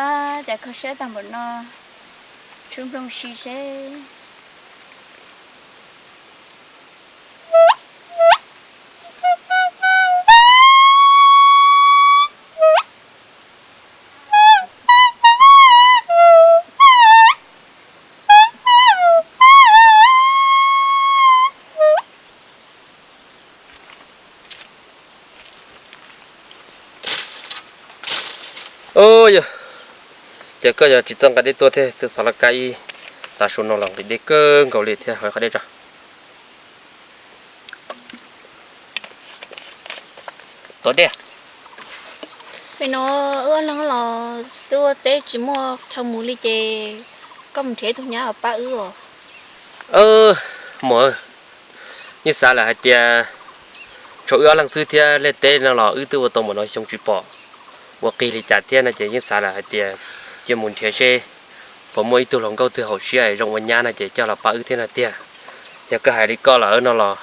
Cas kho siab tag npaum no, tsub nplooj si seb. Ub yog, ces koj yog tsis txawj nqa dej tuaj thiab, twb xav laj kab ib tav su no los nqis dej kawg nkaus li thiab, hau qhov dej tso. Tuav dej. Pem no wb ob leeg los twb ua teb tsis muaj chaw mus li ces koj mus nrhiav ib tug nyab pab wb os. Muam, yeej xav lawm hais tias tshuav wb ob leeg xwb thiab, lej teb no los wb twb ua tau npaum no xyoo tsis pom ua qig li cas thiab no ces yeej xav lawm hais tias cia mus nrhiav seb puas muaj ib tug hluas nkauj twg haum siab es zoo ua nyab no ces coj los pab wb thiab no tiag. Yog koj hais li koj lawm no los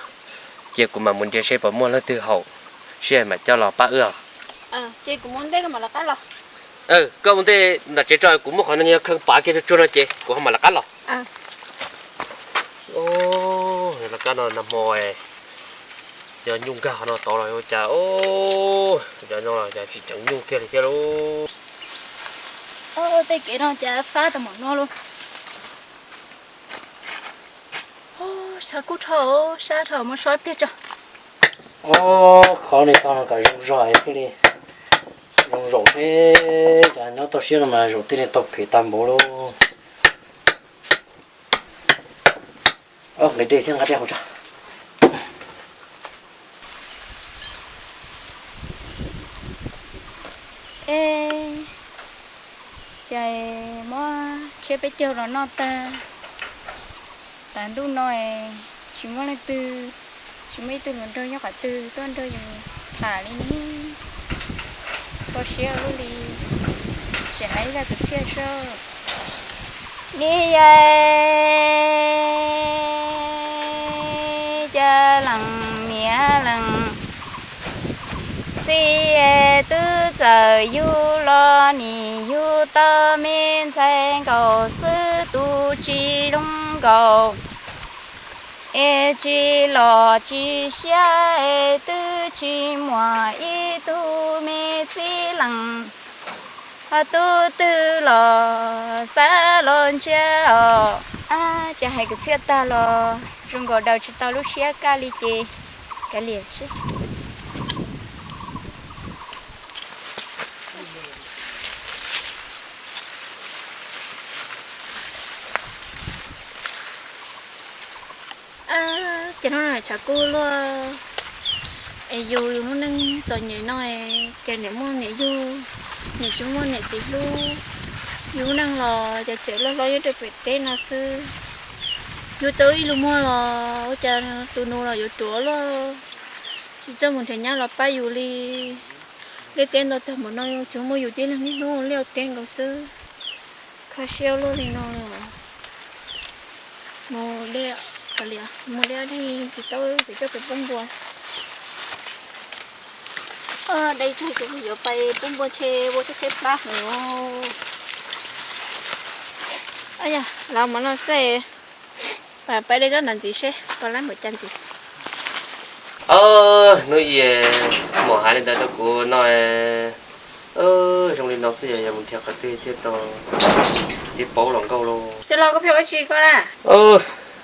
cia kuv mam mus nrhiav seb puas muaj leej twg haum siab mam coj los pab wb os. Koj ua ntej nram tsev tso, kuv muab qhov no kheej pav kiag tsuag tsuag no ces kuv ho mam lawv qab los. Lawv qab no nag hmo yog nyuj nkag qhov no tod los ua cas, cov no los cas tsis ceev nyuj kiag li thiab lauj. Tej kev no cas fab tau npaum no lauj. Sab kub dhau, sab dhau, muab so ib pliag tso. Khov li tau no kom zoo zog thiaj li zoo zaum seb, cas nyob toj siab no mas zaum thiaj li tau phem tag npaum lauj. Nqis dej thiab nqa dej hauv tso. Es cas muab tshiab peb caug los noj tag, tas ntuj no es tsis muaj leej twg, tsis muaj ib tug hluas nraug nyob qhov twg tuaj nrog yus tham li ne. Kho siab ua luaj li, sim hais ib zaj kwv txhiaj seb. Ni yog cas leej niam leej txiv twb txawm yug los nim yug tau me ntxhais nkaus xwb, tus tsis zoo nkaus es tsis los tsis siab es twb tsis muaj ib tug me txiv leej, ho tus twg los xav los ntshe os. Cas hais kwv txhiaj tag los zoo nkaus daws tsis tau lub siab kaj li ces kav liam xwb. Ces hnub no tshav kub luaj es yus yus lub neej txom nyem no, ces niam muaj niam yug, niam tsis muaj niam txiv hlub, yus lub neej los ces tseem loj hlob nyob rau pem teb no xwb. Yus tau ib lub muag los ua cas tus nus los yuav ruam luaj, tsis txawj mus nrhiav nyab los pab yus li. Liaj teb ntau tag npaum no tsuas muaj yus tib leeg niaj hnub liaj ua teb nkaus xwb. Kho siab luaj li no. Mus de, mus de tsis tau ces coj pem pub npua. De tag ces yuav pem pub npua ntshe ua tej teb plab heev. Yog los mov no xwb, peb de tsob ntawd ntxiv seb puas lab npaum cas ntxiv. Hnub ib muam hais li ntawd rau kuv no, zoo li no xwb yog yog mus nrhiav qhov twg thiaj tau txiv paub los nkauj lauj. Cov los koj pheej ua tsi koj na?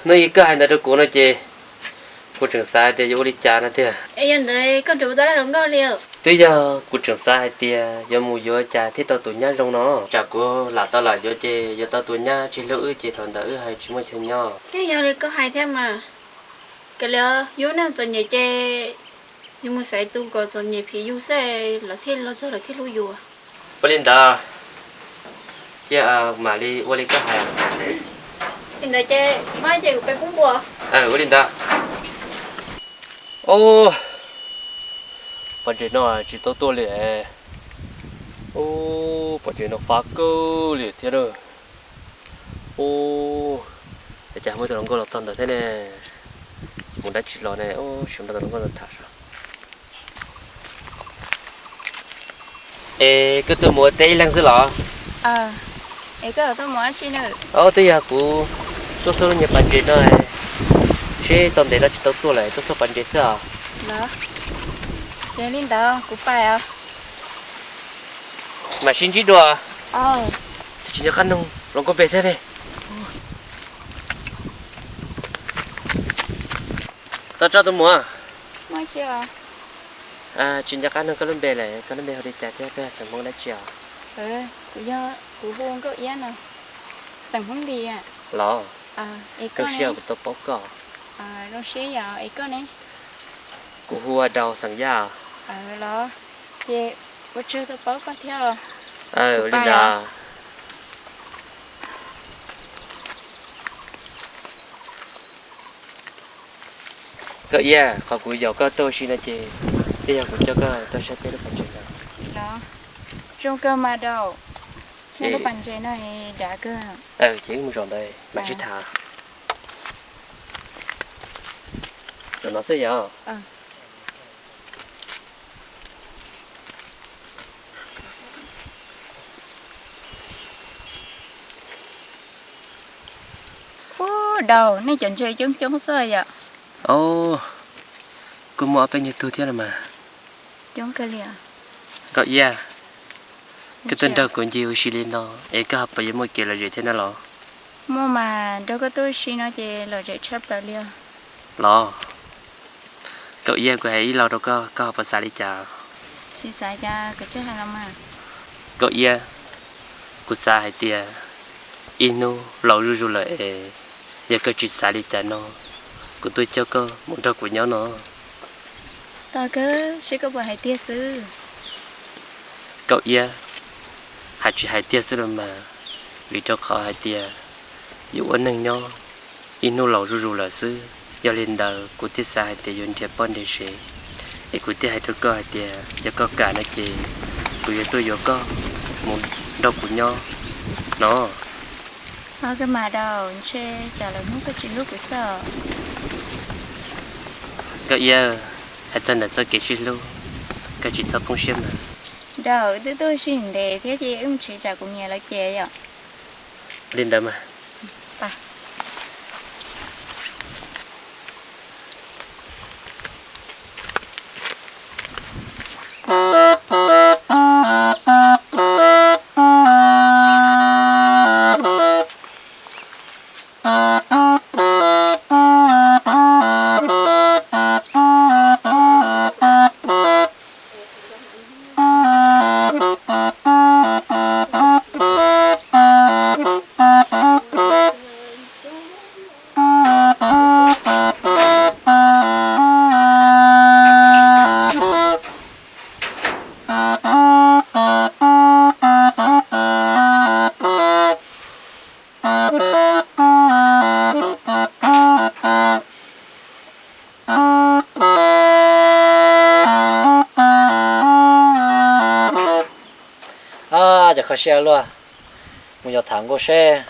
Hnub ib koj hais ntawd rau kuv no ces kuv tseem xav tias yuav ua li cas no tiag. Es yog ntawd koj nrhiav puas tau lab hluas nkauj li? Twb yog kuv tseem xav hais tias yuav mus yuav cas thiaj tau tus nyab zoo no, tsam kuv lam tau lam yuav ces yuav tau tus nyab tsis hlub wb ces thaum ntawd wb hais tsis muaj chaw nyob. Twb yog li koj hais thiab mas, kav liam, yus neej txom nyem ces yus mus xaiv tus kom txom nyem phim yus xwb los thiaj los txog los thiaj hlub yus. Ua li ntawd ces mam li ua li koj hais. Li ntawd ces muab ces kuv pem pub npua. Ua li ntawd. Ub, pov ntses no tsis tau tuaj li. Ub, pov ntses no fab kawg li thiab. Ub, cas muaj tus hluas nkauj los txog ntawd thiab ne. Mus dab tsi los ne, sim nrog tus hluas nkauj ntawd tham saib. Es koj tuaj mus ua teb ib leeg xwb los? Es koj tuaj mus dab tsi na? Twb yog kuv tuaj xauj lub niag pas ntses no, seb tau ntev no tsis tau tuaj lawm, tuaj xauj pas ntses xwb os. Los, ces li ntawd kuv pais os. Mam sib ntsib dua. Twb tsis nco qab nug los koj npe thiab ne. Tau tso tus muam. Tsis nco qab nug koj lub npe lawm, koj lub npe hu li cas thiab koj yog xeem Hmoob dab tsi os? Kuv hu Nkauj Iab no, xeem Hmoob Lis. Los, zoo siab kuv tau paub koj. Zoo siab yom, es koj ne? Kuv hu ua Daus xeem Yaj. Los, ces ua tsaug tau paub koj thiab. Li ntawd. Koj Iab, qhov kuv yaum koj tuaj ua si no ces twb yog kuv coj koj tuaj saib peb lub pas ntses no. Los, zoo kawg mas Daus. Lub pas ntses no dav kawg. Ces wb mus zaum ntawd mam sib tham. Zaum no xwb yom. Ub, Daus, nej cov ntses coob coob xwb yom. Kuj muaj ob peb nyuag tug thiab los mas. Coob kawg li. Nkauj Iab, koj tuaj nrog kuv ncig ua si li no es koj ho puas yuav muaj kev lom zem thiab na los? Muaj mas, nrog koj tuaj ua si no ces lom zem tshaj plaws li os. Los, Nkauj Iab, kuv hais ib lo rau koj, koj ho puas xav li cas? Tsis xav cas, koj tsis hais los mas. Nkauj Iab, kuv xav hais tias ib hnub laus zuj zus lawm es yog koj tsis xav li cas no, kuv tuaj coj koj mus nrog kuv nyob no. Tos kawg seb koj puas hais tiag xwb. Nkauj Iab, hais tsis hais tiag xwb los mas, vim rau qhov hais tias yus ua neeg nyob ib hnub laus zuj zus lawm xwb. Yog li ntawd kuv thiaj xav hais tias yuav nrhiav poj nrhiav sev, es kuv thiaj hais rau koj hais tias yog koj kam no ces kuv yuav tuaj yuav koj mus nrog kuv nyob no. Ua kawg mas Daus, ntshe tsam lwm hnub koj tsis hlub kuv xwb os. Nkauj Iab, hais txog ntawm txoj kev sib hlub, koj tsis txhob poob siab mas. Daus, wb twb tuaj ua si ntev thiab ces wb mus tsev tsam kuv niam lawv ces yom. Li ntawd mas. Cov kho siab luaj, mus yos tham nkuaj seb.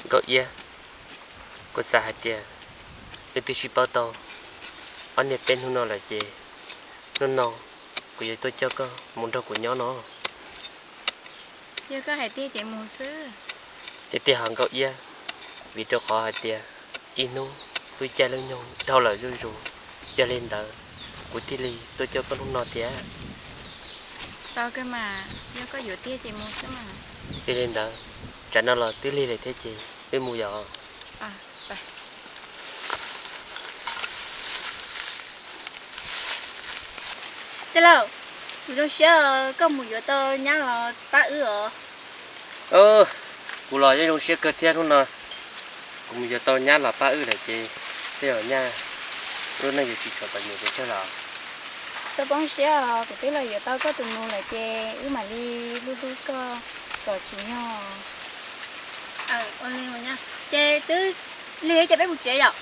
Nkauj Iab, kuv xav hais tias wb twb sib paub tau ob niag peb hnub no lawm ces hnub no kuv yuav tuaj coj koj mus nrog kuv nyob no. Yog koj hais tiag ces mus xwb. Tiag tiag hos Nkauj Iab, vim rau qhov hais tias ib hnub lub caij lub nyoog dhau lawm zuj zus, yog li ntawd kuv thiaj li tuaj coj koj hnub no thiab. Tau kawg mas, yog koj yuav tiag ces mus xwb mas. Yog li ntawd, tsam no los twb lig lawm thiab ces wb mus yom. Tij laug, kuv zoo siab koj mus yuav tau nyab los pab wb os. Kuv los yeej zoo siab kawg thiab hnub no. Kuv mus yuav tau nyab los pab wb lawm ces tej zaum nyaj lub neej yuav tsis tshua txom nyem pes tsawg los. Txhob poob siab os, kuv twb los yuav tau koj tus nus lawm ces wb mam li hlub hlub koj kom tsim nyog. Ces twb lig ces peb mus tsev yom.